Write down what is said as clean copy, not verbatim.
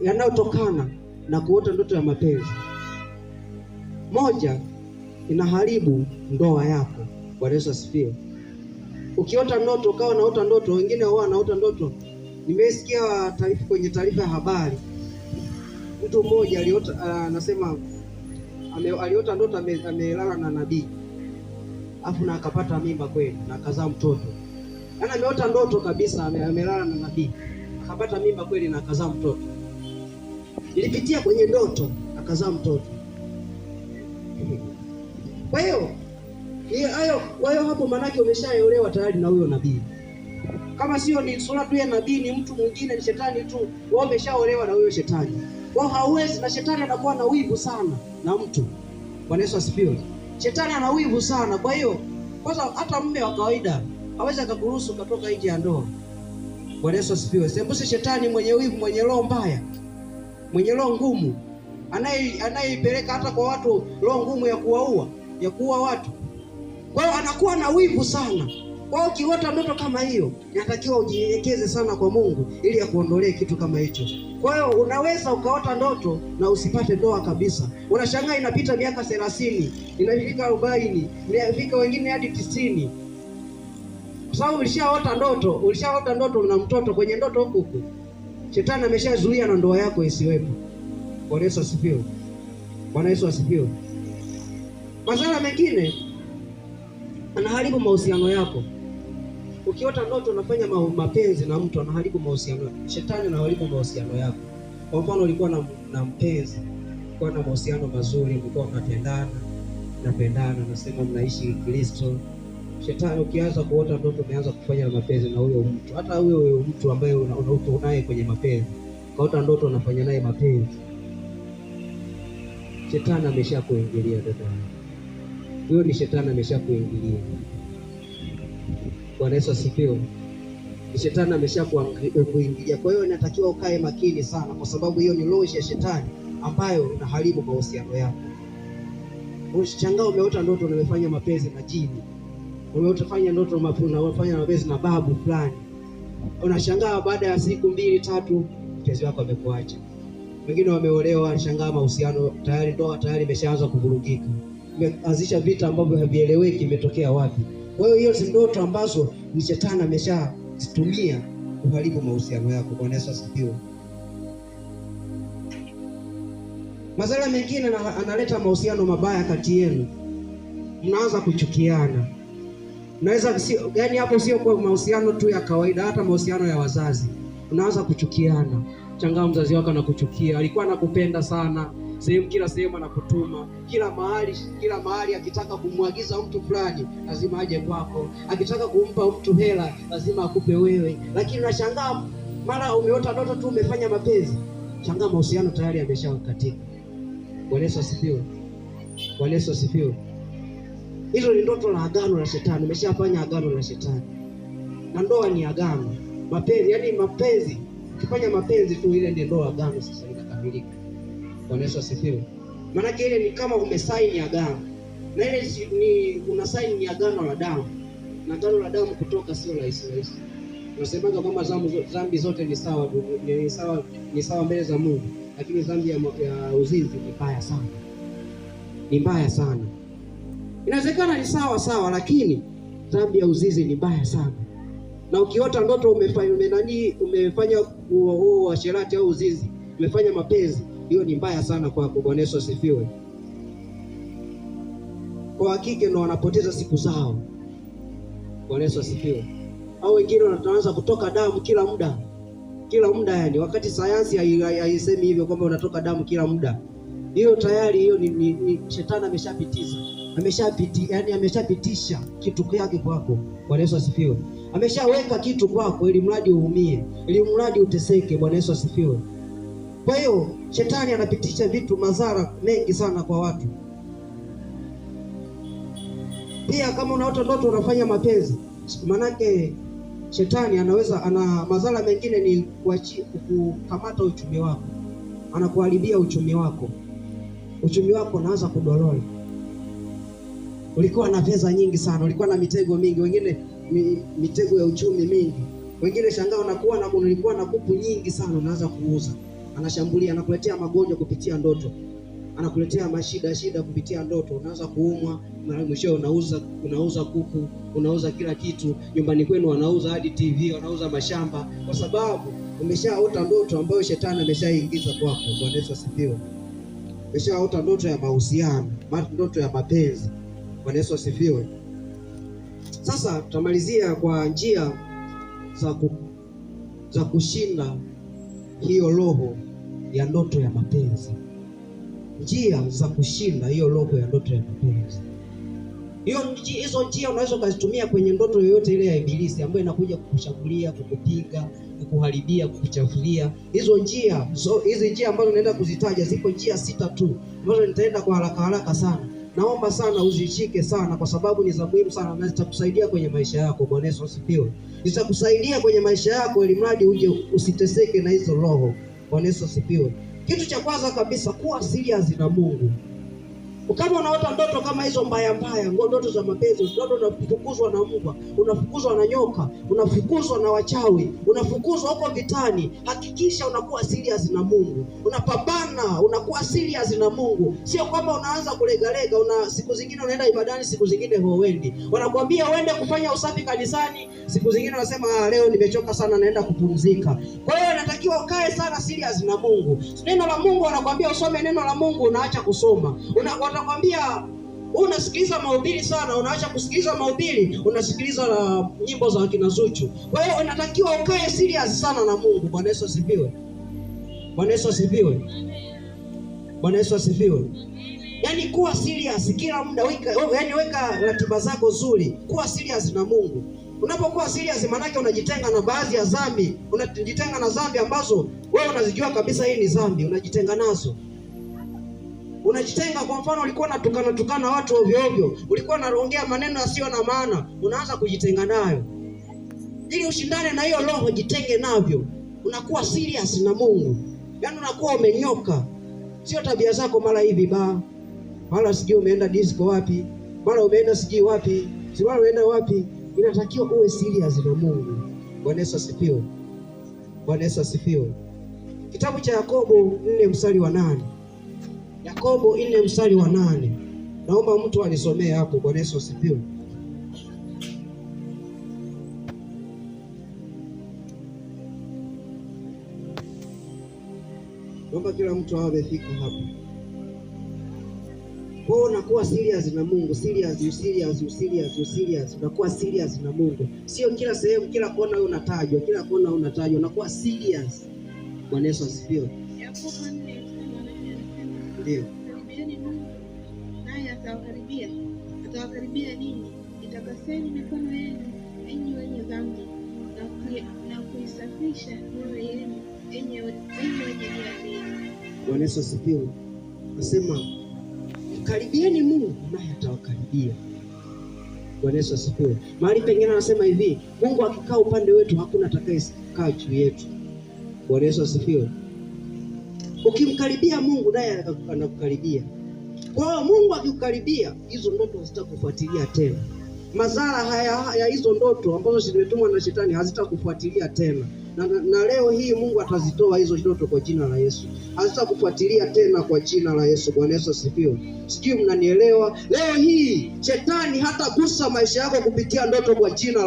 yanayotokana na kuota ndoto ya mapenzi. Moja, inaharibu ndoa yako. Bwana Yesu asifiwe. Ukiota ndoto ukawa unaota ndoto, wengine wao wanaota ndoto. Nimesikia taarifa kwenye taarifa ya habari, mtu mmoja aliota, anasema aliota ndoto amelala na nabii, afu na akapata mimba kweli na akazaa mtoto. Yaani ameota ndoto kabisa amelala na nabii, akapata mimba kweli na akazaa mtoto. Ilipitia kwenye ndoto akazaa mtoto. Kwa hiyo hayo, kwa hiyo hapo manake umeshaolewa tayari na huyo nabii. Kama sio ni sura tu ya nabii, ni mtu mwingine, ni shetani tu, wewe umeshaolewa na huyo shetani. Wao hauwezi, na shetani anakuwa na wivu sana na mtu. Bwana Yesu asifiwe. Shetani ana wivu sana. Kwa hiyo kwanza hata mume wa kawaida hawezi akakuruhusu katoka nje ya ndoa. Bwana Yesu asifiwe. Sembuse shetani mwenye wivu, mwenye roho mbaya, mwenye roho ngumu, anayeipeleka hata kwa watu roho ngumu ya kuwaua, ya kuua watu. Kwa hiyo anakuwa na wivu sana. Kwa hiyo ukiota ndoto kama hiyo, inatakiwa ujinyenyekeze sana kwa Mungu ili akuondolee kitu kama hicho. Kwa hiyo unaweza ukaota ndoto na usipate ndoa kabisa. Unashangaa inapita miaka 30, inafika 40, inafika wengine hadi 90. Kwa sababu ulishaota ndoto na mtoto kwenye ndoto huku huku. Shetani ameshazuia na ndoa yako isiwepo. Bwana Yesu asifiwe. Bwana Yesu asifiwe. Madhara mengine, anaharibu mahusiano yako. Ukiota ndoto unafanya mapenzi na mtu, anaharibu mahusiano. Shetani anaharibu mahusiano yako. Kwa mfano ulikuwa na mpenzi, ulikuwa na mahusiano mazuri, mlikuwa mnapendana, nasema mnaishi Kristo. Shetani, ukianza kuota ndoto umeanza kufanya mapenzi na huyo mtu, hata huyo mtu ambaye unaye kwenye mapenzi, ukaota ndoto unafanya naye mapenzi, shetani ameshakuingilia dada. Huyo ni shetani ameshakuingilia. Bwana Yesu asifiwe. Ni shetani ameshakuingilia. Kwa hiyo inatakiwa ukae makini sana, kwa sababu hiyo ni roho ya shetani ambayo inaharibu mahusiano yako. Usishangaa umeota ndoto umefanya mapenzi na jini, umeota ndoto unafanya mapenzi na babu fulani, unashangaa baada ya siku 2 3 mpenzi wako amekuacha. Wengine wameolewa, wanashangaa mahusiano tayari, ndoa tayari imeshaanza kuvurugika, imeanzisha vita ambavyo havieleweki imetokea wapi. Kwa hiyo hiyo si ndoto ambazo ni shetani ameshazitumia kuharibu mahusiano yako. Bwana Yesu asifiwe. Madhara mengine, analeta mahusiano mabaya kati yenu, mnaanza kuchukiana. Naweza sio, yani hapo sio kwa mahusiano tu ya kawaida, hata mahusiano ya wazazi unaanza kuchukiana. Changaa mzazi wako anakuchukia, alikuwa anakupenda sana, sehemu kila sehemu anakutuma, kila mahali akitaka kumwagiza mtu fulani lazima aje kwako, akitaka kumpa mtu hela lazima akupe wewe. Lakini unashangaa mara umeota ndoto tu umefanya mapenzi, shangaa mahusiano tayari yameshakatika. Bwana Yesu asifiwe. Bwana Yesu asifiwe. Hilo ni ndoto la agano la shetani, umeshafanya agano la shetani. Na ndoa ni agano. Mapenzi, yani mapenzi, ukifanya mapenzi tu ile ndio ndoa, agano sasa linakamilika. Bwana Yesu asifiwe. Maana ile ni kama umesaini agano. Na ile ni unasaini ni agano la damu. Na agano la damu kutoka sio rahisi rahisi. Unasemaga kwamba dhambi zote ni sawa, ni sawa mbele za Mungu, lakini dhambi ya uzinzi ni mbaya sana. Ni mbaya sana. Inawezekana ni sawa sawa, lakini dhambi ya uzinzi ni mbaya sana. Na ukiota ndoto umefanya huo uasherati au uzinzi, umefanya mapenzi, hiyo ni mbaya sana kwako. Bwana Yesu asifiwe. Kwa hakika ndo wanapoteza siku zao. Bwana Yesu asifiwe. Au wengine wanaanza kutoka damu kila muda. Kila muda yani, wakati sayansi haisemi hivyo kwamba unatoka damu kila muda. Hiyo tayari hiyo ni shetani ameshapitiza. Yani ameshapitisha kitu kyake kwako. Bwana Yesu asifiwe. Ameshaweka kitu kwako ili mradi uumie, ili mradi uteseke. Bwana Yesu asifiwe. Kwa hiyo shetani anapitisha vitu madhara mengi sana kwa watu. Pia kama unaota ndoto unafanya mapenzi, manake shetani anaweza, ana madhara mengine ni kukamata uchumi wako. Anakuharibia uchumi wako. Uchumi wako unaanza kudorora. Ulikuwa na pesa nyingi sana, ulikuwa na mitego mingi, wengine mitego ya uchumi mingi. Wengine shangaa unakuwa na ulikuwa na kuku nyingi sana, unaanza kuuza. Anashambulia, anakuletea magonjwa kupitia ndoto. Anakuletea mashida shida kupitia ndoto. Unaanza kuumwa, mara mwisho unauza kuku, unauza kila kitu. Nyumbani kwenu wanauza hadi TV, wanauza mashamba, kwa sababu umeshaota ndoto ambayo shetani ameshaingiza kwako. Bwana Yesu asifiwe. Umeshaota ndoto ya mahusiano, ndoto ya mapenzi. Bwana Yesu asifiwe. Sasa tutamalizia kwa njia za kushinda hiyo roho ya ndoto ya mapenzi. Njia za kushinda hiyo roho ya ndoto ya mapenzi. Hizo njia unaweza ukazitumia kwenye ndoto yoyote ile ya ibilisi ambayo inakuja kukushambulia, kukupiga, kukuharibia, kukuchafulia. Hizo njia, hizi njia ambazo naenda kuzitaja, ziko njia 6 tu ambazo nitaenda kwa haraka haraka sana. Naomba sana uzishike sana kwa sababu ni za muhimu sana na zitakusaidia kwenye maisha yako. Bwana Yesu asifiwe. Zitakusaidia kwenye maisha yako ili mradi uje usiteseke na hizo roho. Bwana Yesu asifiwe. Kitu cha kwanza kabisa, kuwa serious na Mungu. Kama unaota ndoto kama hizo mbaya mbaya, ndoto za mapenzi, ndoto unafukuzwa na mbwa, unafukuzwa na nyoka, unafukuzwa na wachawi, unafukuzwa huko vitani, hakikisha unakuwa serious na Mungu. Unapambana, unakuwa serious na Mungu. Sio kwamba unaanza kulegalega, siku zingine unaenda ibadani, siku zingine huendi. Wanakuambia uende kufanya usafi kanisani, siku zingine unasema leo nimechoka sana naenda kupumzika. Kwa hiyo inatakiwa ukae sana serious na Mungu. Neno la Mungu wanakuambia usome neno la Mungu, unaacha kusoma. Wanakuambia unasikiliza mahubiri sana, unaacha kusikiliza mahubiri, unasikiliza nyimbo za kina Zuchu. Kwa hiyo inatakiwa ukae serious sana na Mungu. Bwana Yesu asifiwe. Bwana Yesu asifiwe. Bwana Yesu asifiwe. Yaani kuwa serious kila muda, yaani weka ratiba zako nzuri, kuwa serious na Mungu. Unapokuwa serious maana yake unajitenga na baadhi ya dhambi, unajitenga na dhambi ambazo wewe unazijua kabisa hii ni dhambi, unajitenga nazo. Unajitenga. Kwa mfano ulikuwa unatukana watu ovyo ovyo, ulikuwa unaongea maneno yasiyo na maana, unaanza kujitenga nayo. Ili ushindane na hiyo roho, jitenge navyo. Unakuwa serious na Mungu. Yaani unakuwa umenyoka. Sio tabia zako mara hivi ba, mara sijui umeenda disco wapi, mara umeenda sijui wapi, si mara umeenda wapi. Inatakiwa uwe serious na Mungu. Bwana Yesu asifiwe. Bwana Yesu asifiwe. Kitabu cha Yakobo 4 mstari wa 8. Yakobo 4 mstari wa 8. Naomba mtu anisomee hapo. Bwana Yesu asifiwe. Naomba kila mtu awe amefika hapo. Kwa hiyo unakuwa serious na Mungu, serious, serious, serious, serious. Unakuwa serious na Mungu. Sio kila sehemu, kila kona wewe unatajwa, kila kona unatajwa, unakuwa serious. Bwana Yesu asifiwe. Yakobo 4 mstari wa 8 anasema, Ndio. Karibieni Mungu naye atawakaribia. Atawakaribia ninyi. Itakaseni mikono yenu enyi wenye dhambi, na kuisafisha mioyo yenu enyi wenye nia mbili. Bwana Yesu asifiwe. Nasema karibieni Mungu naye atawakaribia. Bwana Yesu asifiwe. Mahali pengine anasema hivi, Mungu akikaa upande wetu hakuna atakayekaa juu yetu. Bwana Yesu asifiwe. Ukimkaribia Mungu naye anakukaribia. Kwa hiyo Mungu akikukaribia, hizo ndoto hazitakufuatilia tena. Madhara haya ya hizo ndoto ambazo zimetumwa na shetani hazitakufuatilia tena. Na leo hii Mungu atazitoa hizo ndoto kwa jina la Yesu. Hazitakufuatilia tena kwa jina la Yesu. Bwana Yesu asifiwe. Sijui mnanielewa. Leo hii shetani hatagusa maisha yako kupitia ndoto kwa jina la